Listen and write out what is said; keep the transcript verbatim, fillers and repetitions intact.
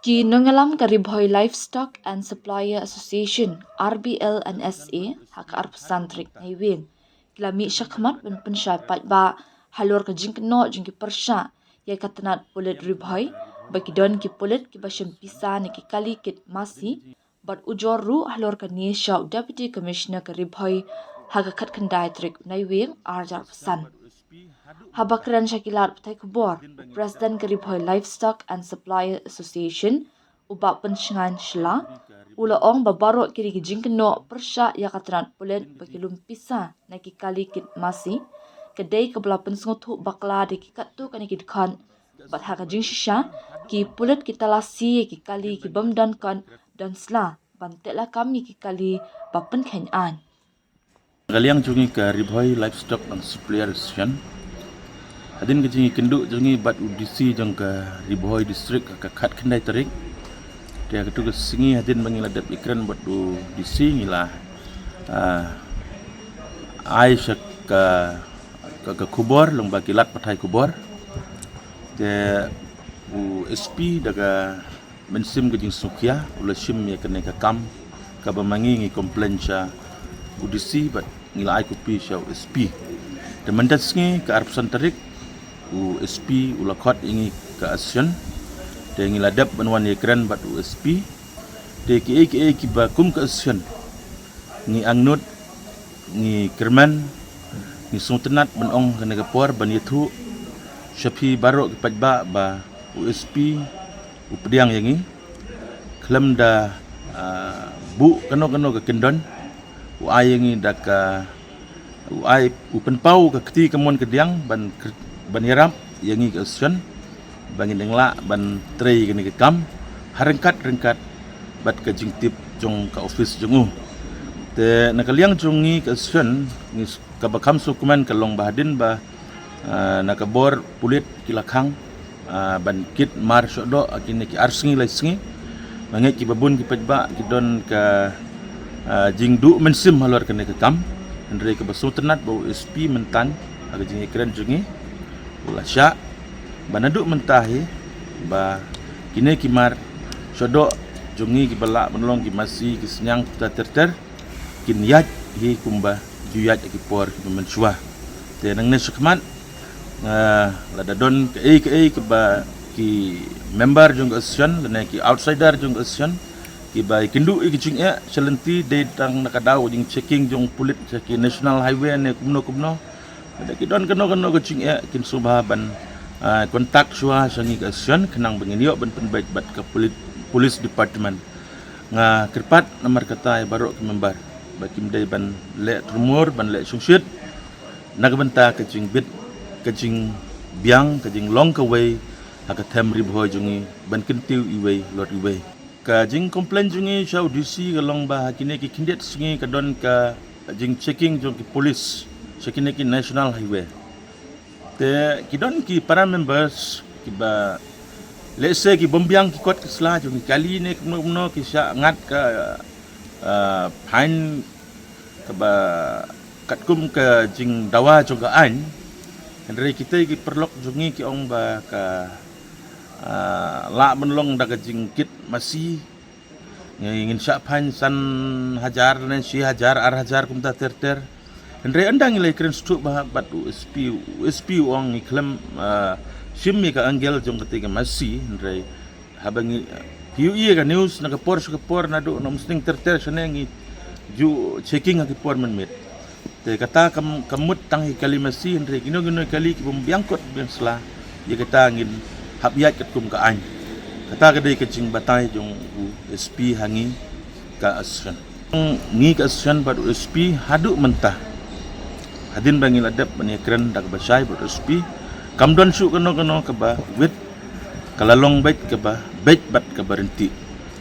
Ki nongïalam ka Ri Bhoi Livestock and Supplier Association, R B L and S A, ha ka arphew san tarik Naiwieng, ki la mih shakhmat ban pynshai paidbah halor ka jingkynnoh jong ki pyrshah ïa ka tnat pulit Ri Bhoi, ba ki don ki pulit kiba shim pisa na ki kali kit masi, bad ujor ruh halor kane sha u Deputy Commissioner ka Ri Bhoi ha ka khatkhyndai tarik Naiwieng arhajar arphew san. Haba kren sha ki lad pathai khubor, u President ka Ri Bhoi Livestock and Supplier Association, u Bah Pynshngain Shylla, u la ong ba baroh kine ki jingkynnoh pyrshah ïa ka tnat pulit ba ki lum pisa na ki kali kit masi, ka dei kaba la pynsngewthuh bakla da ki katto katne ki dkhot, bad ha ka jingshisha, ki pulit ki talasi ïa ki kali ki bym don kot don sla ban teh lakam ïa ki kali ba pynkheiñ aiñ. Ka liang jong ngi ka Ri Bhoi Livestock and Supplier Association, hadien ka jingïakynduh jong ngi bad u D C jong ka Ri Bhoi District ha ka khatkhyndai tarik. Te ha katto ka sngi hadien ba ngi la dep ïakren bad u D C, ngi la, ah, ai sha ka, ka, ka khubor lyngba ki lad pathai khubor. Te u S P da ka mynsiem ka jingsngewkhia u la shim ïa kane ka kam kaba ma ngi ngi complain sha u D C bad ngi la ai copy sha u S P. Te mynta sngi ka arphew san tarik, u S P u la khot ïa ngi ka association. Te ngi la dep ban wan ïakren bad u S P. Te kiei kiei kiba kum ka association ngi angnud, ngi kyrmen, ngi sngewtynnat ban ong kane ka por ban ïathuh sha phi baroh ki paidbah ba u S P u pdiang ïa ngi khlem da, ah, buh kano kano ka kyndon, u ai ïa ngi da ka, u ai, u pynpaw ka kti kamon kadiang ban kr-, ban ïarap ïa ngi ka association ba ngin dang lah ban trei kane ka kam ha ryngkat ryngkat bad ka jingtip jong ka office jong u. Te na ka liang jong ngi ka association, ngi s-, kaba kham sngewkmen ka long ba hadien ba, ah, na ka bor pulit ki la khang, ah, ban kit mar shoh doh ha kine ki ar sngi lai sngi, ma ngi kiba bun ki paidbah ki don ka, ah, jingduh mynsiem halor kane ka kam. Hynrei kaba sngewtynnat ba u S P mynta ha ka jingïakren jong ngi u la shah ba naduh mynta hi ba kine ki mar shoh doh jong ngi kiba lah ban long ki masi ki sniang kumta ter ter kin ïaid hi kumba ju ïaid ha ki por kiba mynshuwa. Te nangne shakhmat, ah, lada don kaei kaei kaba ki member jong ka association lane ki outsider jong ka association kiba ïakynduh ïa ka jingeh sha lynti dei tang na ka daw jingchecking jong pulit sha ki national highway ne kumno kumno. Lada ki don kano kano ka jingeh kin sngewbha ban, ah, contact shuwa sha ngi ka association khnang ba ngin ïoh ban pynbeit bad ka pulit, police department. Nga kyrpad namar kata ïa baroh ki member ba kim dei ban leh trumur, ban leh shongshit na ka bynta ka jingbit ka jingbiang, ka jinglong kawei ha ka them Ri Bhoi jong ngi ban kyntiew iwei halor iwei. Ka jingcomplain jong ngi sha u D C ka long ba ha kine ki khyndiat sngi ka don ka jingchecking jong ki police sha kine ki national highway. Te ki don ki para members kiba lehse ki bym biang ki kot ki sla jong ki kali ne kumno kumno, ki shah ngat ka, ah, fine kaba katkum ka jingdawa jong ka aiñ. Hynrei kita ki paralok jong ngi ki ong ba ka, ah, lah ban long da ka jingkit masi. Ngi, ngin shah fine san hajar ne shi hajar, ar hajar kumta ter ter. Hynrei ynda ngi la ïakren shuh bha bad u S P, u S P u ong ngi khlem, ah, shim ïa ka angle jong kata ka masi, hynrei haba ngi, phi ïohi ïa ka news na ka por sha ka por naduh na Umsning ter ter shane ngi ju checking ha ki por mynmiet. Te kata kam, kam mut tang ïa ki kali masi, hynrei kino kino ki kali ki bym biang kot biang sla, ïa kata ngin hap ïaid katkum ka aiñ. Kata ka dei ka jingbatai jong u S P ha ngi ka association. Ngi ka association bad u S P haduh mynta, hadien ba ngi la dep ban ïakren da kaba shai bad u S P, kam don shuh kano kano kaba wit, ka la long beit kaba beit bad kaba ryntih.